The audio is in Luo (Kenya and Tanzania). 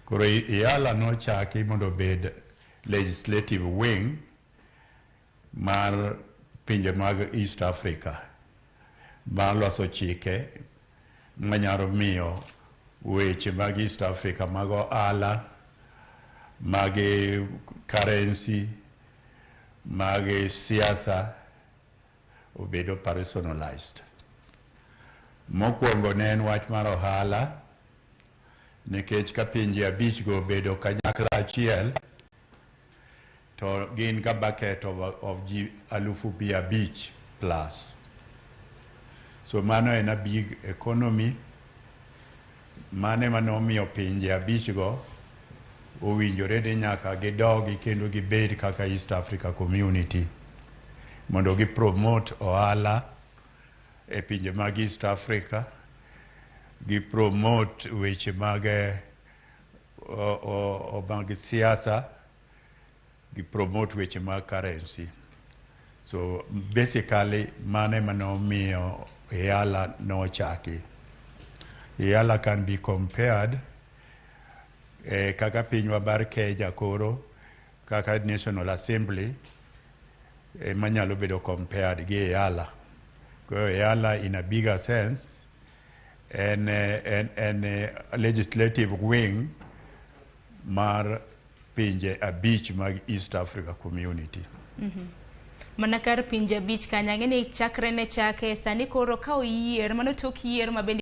Koro EALA nochaki mondo obed legislative wing mar pinje mag East Africa mar loso chike manyalo miyo weche mag East Africa mag ohala, mag currency, mag siasa obedo operationalized. Mokwongo ne en wach mar ohala, nikech ka pinje abich go obedo kanyakla achiel to gin ka bucket of ji 500,000 plus. So mano en a big economy. Mano ema nomiyo pinje abich go owinjore ni nyaka gidogi kendo gibed kaka East Africa Community mondo gi promote ohala e pinje mag East Africa, gi promote weche mag o mag siasa, gi promote weche mag currency. So basically mano ema nomiyo EALA nochaki. EALA can be compared kaka pinywa mar Kenya koro kaka National Assembly ema nyalo bedo compared gi EALA. Koro EALA in a bigger sense en legislative wing mar pinje abich mag East Africa Community. Mana kar pinje abich kanyo, ang'e ni chakre ne chake sani koro ka oyier mano tok yier ma bende